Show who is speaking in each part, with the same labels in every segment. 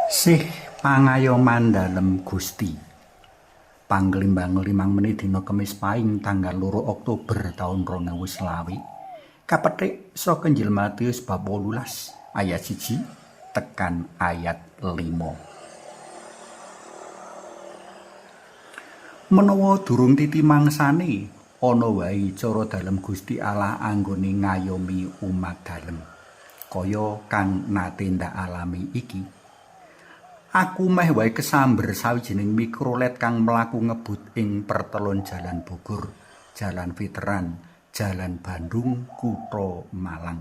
Speaker 1: Sih pangayoman dalem Gusti. Panglimbang 5 menit dina Kemis Paing tanggal 2 Oktober taun 2020. Kapetik saka Injil Matius bab 18 ayat 1 tekan ayat 5. Menawa durung titi mangsane, ana wae cara dalem Gusti Allah anggone ngayomi umat dalem. Kaya kang nate ndak alami iki. Aku meh wae kesamber sawijining mikrolet kang mlaku ngebut ing pertelon Jalan Bogor, Jalan Veteran, Jalan Bandung, Kutha Malang.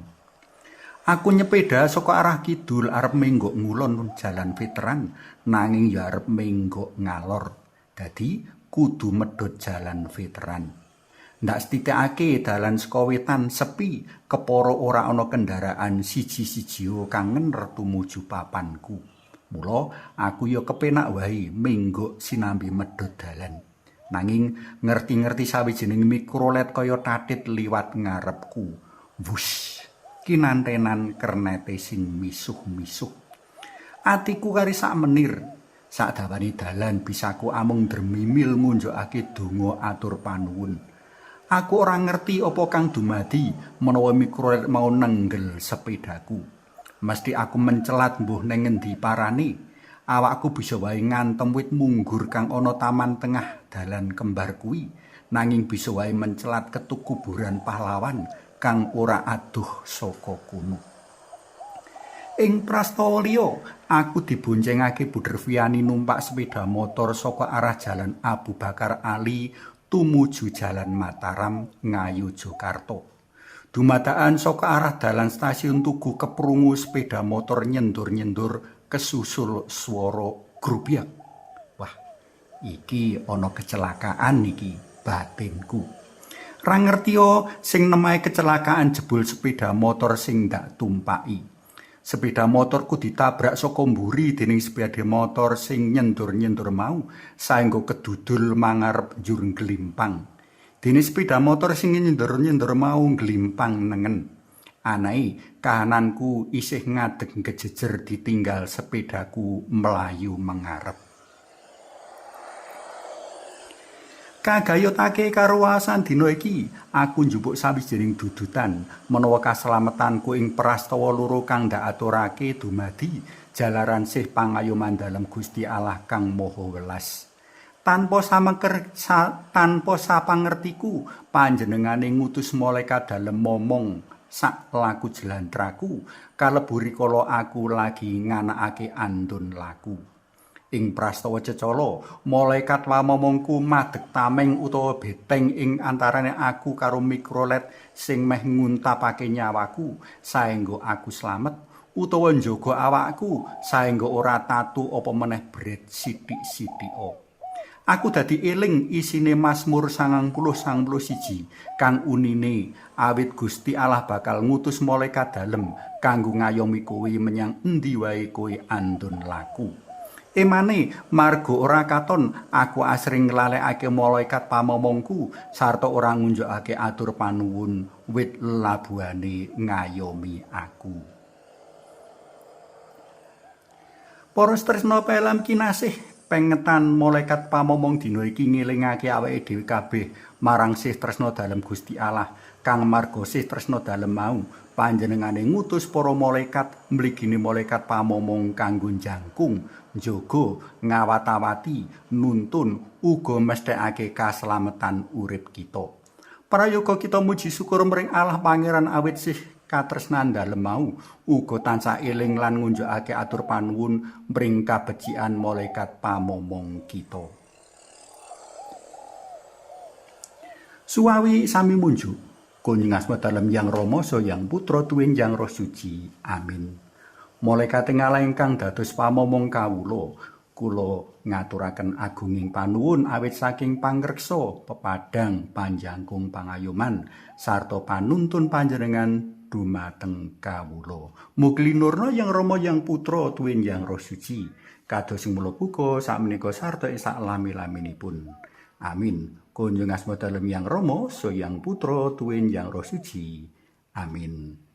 Speaker 1: Aku nyepeda saka arah kidul arep menggok ngulon Jalan Veteran, nanging ya arep menggok ngalor. Dadi kudu medhot Jalan Veteran. Ndak setitikake dalan saka wetan sepi, kepara ora ana kendaraan siji-sijia kang ngener tumuju papanku. Mula aku ya kepenak wae menggok sinambi medhot dalan. Nanging ngerti-ngerti sawijining mikrolet kaya tatit liwat ngarepku. Wush, kinantenan kernete sing misuh-misuh. Atiku kari sak menir. Sakdawane dalan bisaku amung dremimil ngunjukake donga atur panuwun. Aku ora ngerti apa kang dumadi menawa mikrolet mau nenggel sepedaku. Mesti aku mencelat mbuh neng ngendi parane. Awakku bisa wae ngantem wit munggur kang ana taman tengah dalan kembar kuwi, nanging bisa wae mencelat ketuk kuburan pahlawan kang ora adoh saka kono. Ing prastawa liya, aku diboncengake Buder Viani numpak sepeda motor saka arah Jalan Abu Bakar Ali tumuju Jalan Mataram, Ngayogyakarta. Dumadakan saka arah dalan stasiun Tugu keprungu sepeda motor nyendur-nyendur kesusul swara grubyak. Wah, iki ana kecelakaan iki batinku. Ra ngertiya sing nemahe kecelakaan jebul sepeda motor sing ndak tumpaki. Sepeda motorku ditabrak saka mburi dening sepeda motor sing nyendur-nyendur mau saengga kedudul mangarep njur glimpang. Dene sepeda motor sing nyendur-nyendur mau glimpang nengen. Anae kahananku isih ngadeg gejejer ditinggal sepedaku mlayu mengarep. Kagayutake karo wawasan dina iki, aku njupuk sawijining dudutan menawa kaselametanku ing prastawa loro kang ndak aturake dumadi jalaran sih pangayoman dalem Gusti Allah kang Maha Welas. Tanpa sapangertiku, panjenengane ngutus malaikat dalem momong sak laku jlantraku kalebu rikala aku lagi nganakake andun laku. Ing prastawa cecala, malaikat pamomongku madeg tameng utawa beteng ing antarane aku karo mikrolet sing meh nguntapake nyawaku saengga aku slamet utawa njaga awakku saengga ora tatu apa meneh bret sithik-sithika. Aku dadi eling isine Mazmur 91 kang unine awit Gusti Allah bakal ngutus malaikat dalem kanggo ngayomi kowe menyang endi wae kowe andun laku. Emane marga ora katon aku asring nglalekake malaikat pamomongku sarta ora ngunjukake atur panuwun wit labuhane ngayomi aku. Para tresna pelem kinasih, pengetan malaikat pamomong dina iki ngelingake awake dhewe kabeh marang sih tresna dalem Gusti Allah kang marga sih tresna dalem mau panjenengane ngutus para malaikat mligine malaikat pamomong kanggo jangkung, njaga, ngawat-awati, nuntun uga mesthekake kaslametan urip kita. Prayoga kita muji syukur mring Allah Pangeran awit sih katresnan dalem mau uga tansah eling lan ngunjukake atur panuwun mring kabecikan malaikat pamomong kita. Suwawi sami munjuk kunjung asma dalem Yang Rama saha Yang Putra tuwin Yang Roh Suci. Amin. Malaikat Allah ingkang dados pamomong kawula, kula ngaturaken agunging panuwun awit saking pangreksa pepadang panjangkung pangayoman sarta panuntun panjenengan dumateng kawula. Mugi linurna Yang Rama Yang Putra tuwin Yang Roh Suci kados sing mula buka sakmenika sarta ing saklami-laminipun. Amin. Kunjung asma dalem Yang Rama saha Yang Putra tuwin Yang Roh Suci. Amin.